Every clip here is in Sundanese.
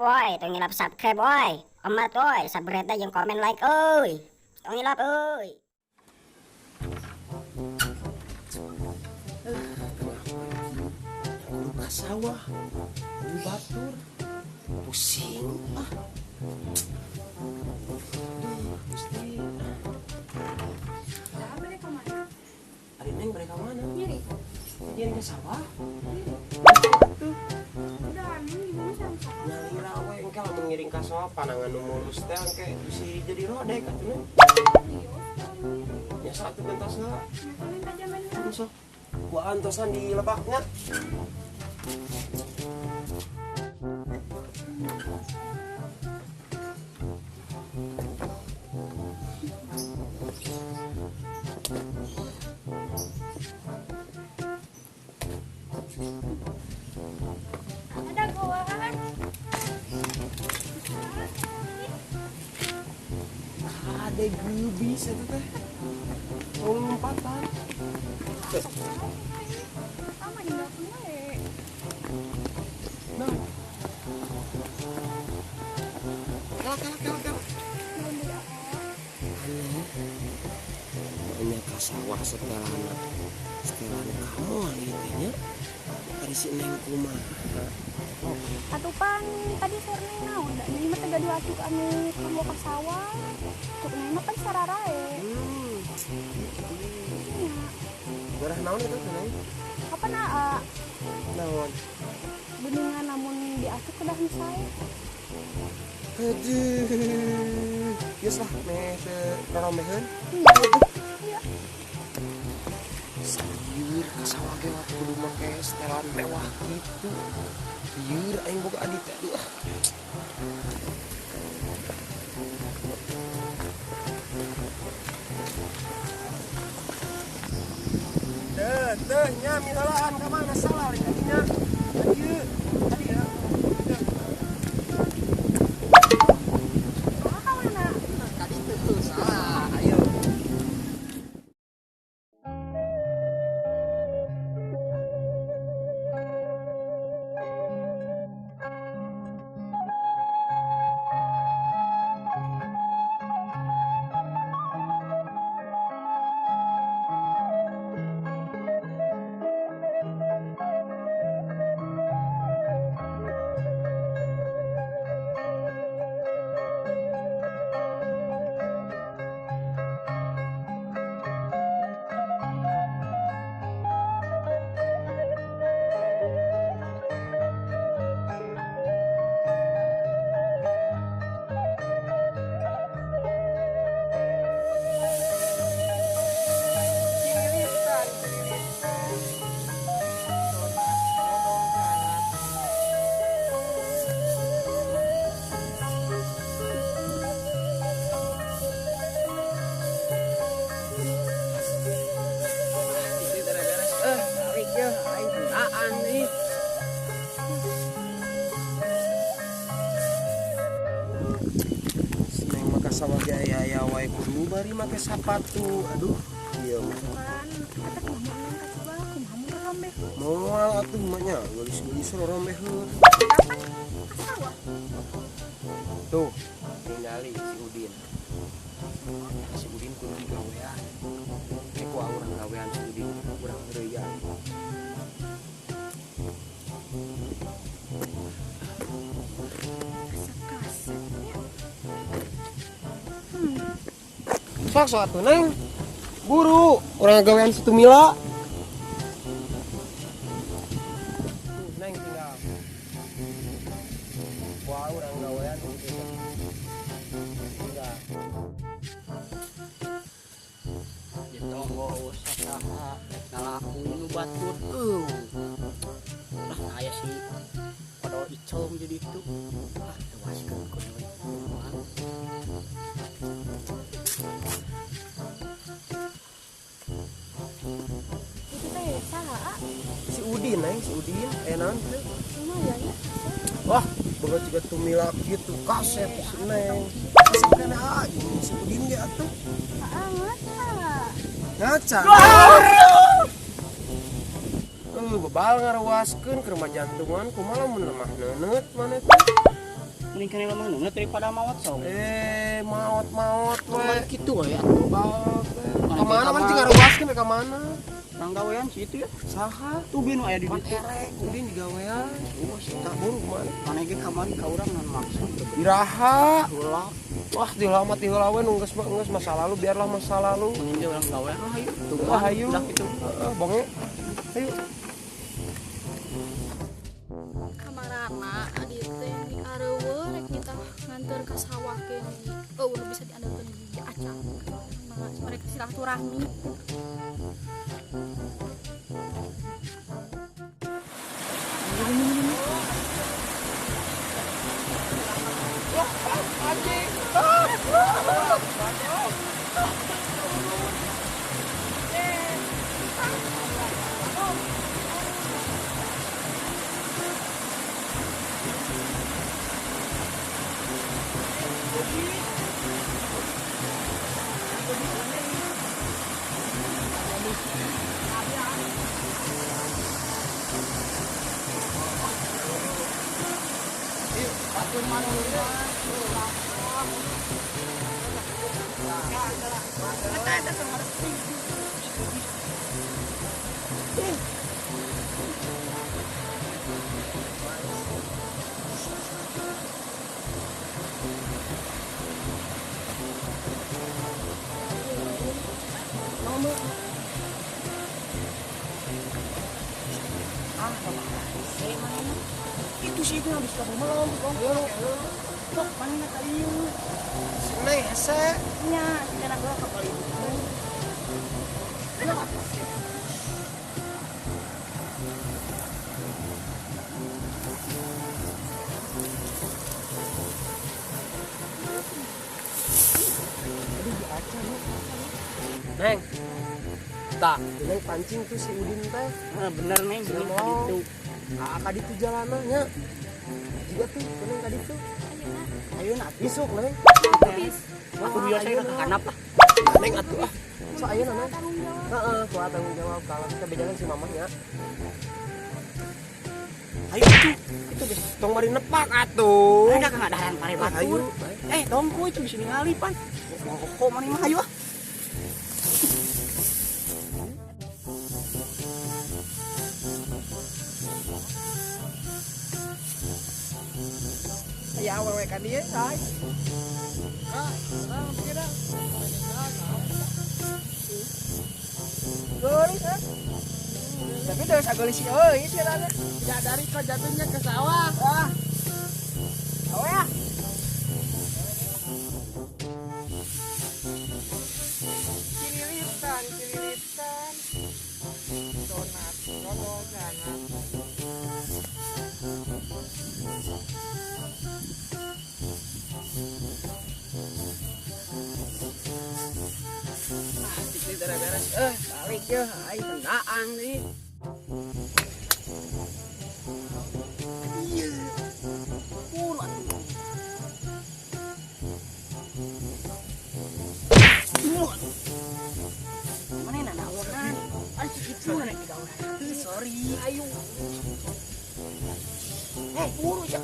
Woi, tong hilap subscribe woi. Omat woi, subscribe jeung komen like euy. Tong hilap euy. Kudu ka sawah, kudu batur. Pusing ah. Duh, Gusti. Dah balik ke mana? Ari Neng balik ka mana? Nyeri. Nyeri ke sawah. Tuh. Udah, Neng gimana sama sawah? Nyalira we engke lamun ngiring ka sawah panangan nu mulus teh engke bisi jadi rodek atuh Neng. Ya satu bentos heula. Sok. Ku antosan di lebaknya. Ada goan. Ada geubis eta teh. Mau lompatan. Sama juga we. Nah. Kala kala kala kala. Aneh. Banyak ka sawah setelahna. Setelahna kamu ieu teh nya. Ari si Neng kumaha? Atuh pan tadi sore Neng naon da ini mah teh gaduh acuk anu kamu ka sawah. Cuk Neng mah pan sararae. Iya. Barah naon eta teh Neng? Apa naa? Naon? Beningan namun diacuk kedah nu sae. Aduh. Geus lah meh teu roromeheun. Iya. Lieur ka sawah ge waktu kudu make setelan mewah gitu. Lieur aing boga adi teh aduh. Teu teu nya miheulaan ka mana salah lain nya. Ieu tadi ya. Teu. Ah, ka mana? Tadi teu salah. Ayo. Sama gaya ya wae kudu bari make sepatu. Aduh, ieu mah. Kan eta kumaha Neng ka coba kumaha mun rorombeheun? Moal atuh mah nya geulis-geulis rorombeheun. Kapan ka sawah? Tuh, ningali si Udin. Si Udin kudu digawean. Kayak ku urang gawean si Udin, urang heureuyan. Kasep-kasep nya. Sok sok atuh Neng. Buru, urang gawean si Tumila. Tuh, Neng tinggal. Wah, urang gawean gitu. Tinggal. Ditonggo saha ngalaku nu batur eueuh. Lah aya si Kodo Icong jadi itu. Ah, tewaskeun ku we. Itu teh saha? Si Udin, Neng, si Udin, aya naon teh? Lumayan ya. Wah, boga juga Tumila gitu kasep si Neng. Kasep keneh aja si Udin ge atuh. Heeh, ngaca. Ngaca. Bebal ngaruaskeun ke rumah jantungan kumaha mun lemah neuneut maneh teh. Mending keneh lemah nu daripada maot sok. Eh, maot-maot we. Cuman kitu we atuh. Baot we. Mana Ka mana kita man mah? cing ngaruaskeun ka mana? Ranggawean si itu ya. Saha? Tuh bin aya di Pan ditu. erek Udin digawean. Wah, si tak buru kumaha? Mana ge kamari ka urang nan maksud. Iraha. Heula. Wah, diheula mah tiheula we nu geus mah geus masa lalu biarlah masa lalu. Mending ge urang gawean lah hayu. Tuh Wah, hayu. Udah kitu. Heeh, bonge. Ayo. Kamarana adi teh ni areueuh rek kita nganter ka sawah ke ni. Eueuh bisa diandalkeun di acak. Mereka silaturahmi. Itu sih itu habis kabur melong. Kok mana kali ieu? Seneng hese. Nya, kana gua ka kali itu. Neng. Tah, neng pancing tuh si Udin teh. Nah, bener neng, bener Melong. itu. Ah, ka ditu jalanna nya. Juga tuh, neng ka ditu. Ayo nak Isuk, neng. aku biasa ka kanap lah. Neng atuh ah. So ayeuna neng. Heeh, kuat tanggung jawab kalau kita bejalan si mamahnya. Ayo tuh. Itu deh. Tong mari nepak atuh. Ada ka ngadaharan pare Ayo. batur. Eh, tongko itu bisa ningali pan. Kok mana mah ayo ah. Ya awewe ka dieu say. Geulis eh. Tapi udah sageulis sih euy sih rada. Tidak dari kau jatuhnya ke sawah. Ah. Awe ah. Cililitan, cililitan. Donat, dodol, jangan. Ah, cicli beres eh balik ya aing kendaan nih. Iya. Pur atuh. Mana nanaonan? Ari kitu na tiga urang. Sorry, ayo. Eh, buru ya.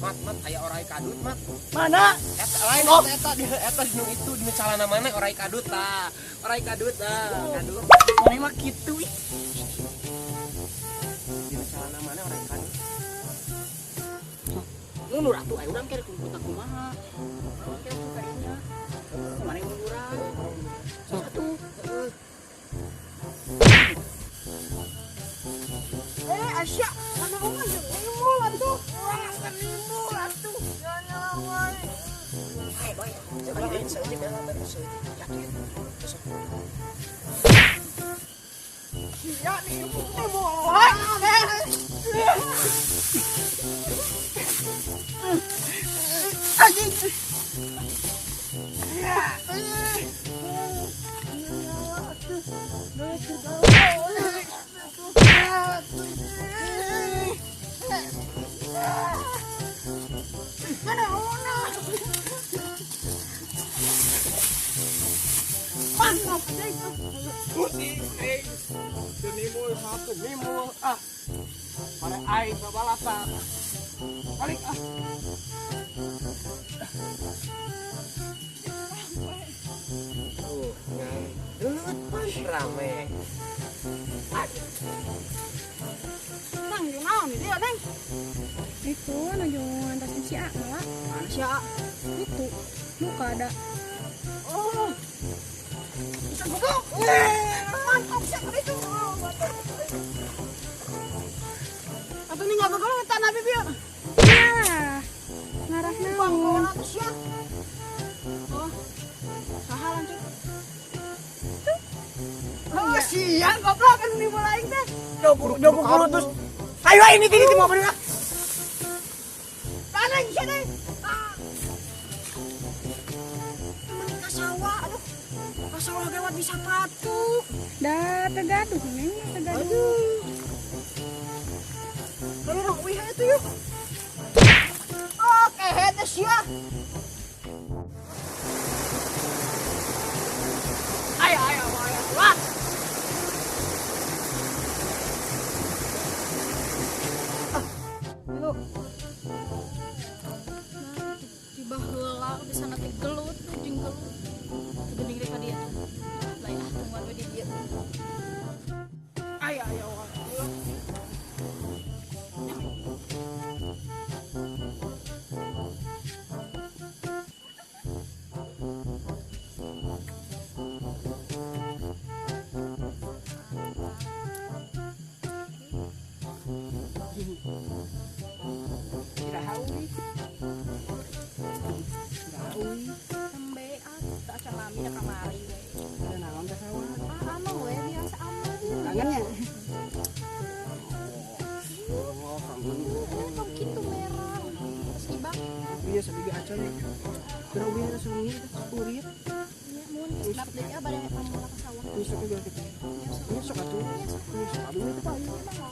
Mat, mat aya orai kadut, mat. Mana? Eta lain oh. Eta di eta di nu itu di calana mana orai kadut tah. Orai kadut tah, kadut. Mana mah kitu ih. Di calana mana orai kadut. Mundur atuh ayo urang kere kumpul kumaha. Urang kere ku kadinya. Mana munduran? Sok atuh. Eh, Asya, mana omah jeung nimbul atuh. Urang teh nimbul atuh. Nyawa wae. Ayo, boy. Coba deui saeutik ya, baru saeutik. Yakin. Sia nimbul nimbul wae. Anjing. Ya. Mana ona? Mantap, anjing. Pusing, eh. Teu nimbul sawah. Moal nimbul ah. Mare aing babalasan. Balik ah. Tuh, ngan gelut pan rame. Nang jeung naon di dieu, Neng? Itu nuju ngantosin si A malah. Mana si A? Itu muka ada. Oh. Bisa goblok. Mantap sih itu. Atuh nih nggak goblok eta nabi bieu. Ya. Ngarah naon? Atuh sia. Oh. Saha lanjut? Oh, sia goblok anu nimbul aing teh. Jauh buru terus. Ayo ini ini mau beri ah. Tanah sia teh. Ah. Temen ka sawah, aduh. Ka sawah gewat bisa patu. Da tegaduh Neng, tegaduh. Aduh. Lalu orang uih itu yuk. Oh, kehe teh sia. Ayo, ayo, ayo, wah. Yuk. Nah, tiba heula bisa nanti gelut jeung gelut. Geuning rek ka dieu tuh. Lain ah tungguan we di dieu. Ayo, ayo, ayo. Tidak haui. Tidak haui. Tembe atuh acan lami da kamari we. Ada naon ka sawah? Ah, anu we biasa anu. Kangen ya? Oh, kangen. Tong kitu merah. Terus ibak. Iya, sabigi acan. Kira ubi langsung ini sepuluh. Nya mun geus bab deui ah bade pamula ka sawah. Ini sok juga gitu. Nya sok. Ini sok atuh. Nya sok. Ini sok aduh itu pak. Nya mangga.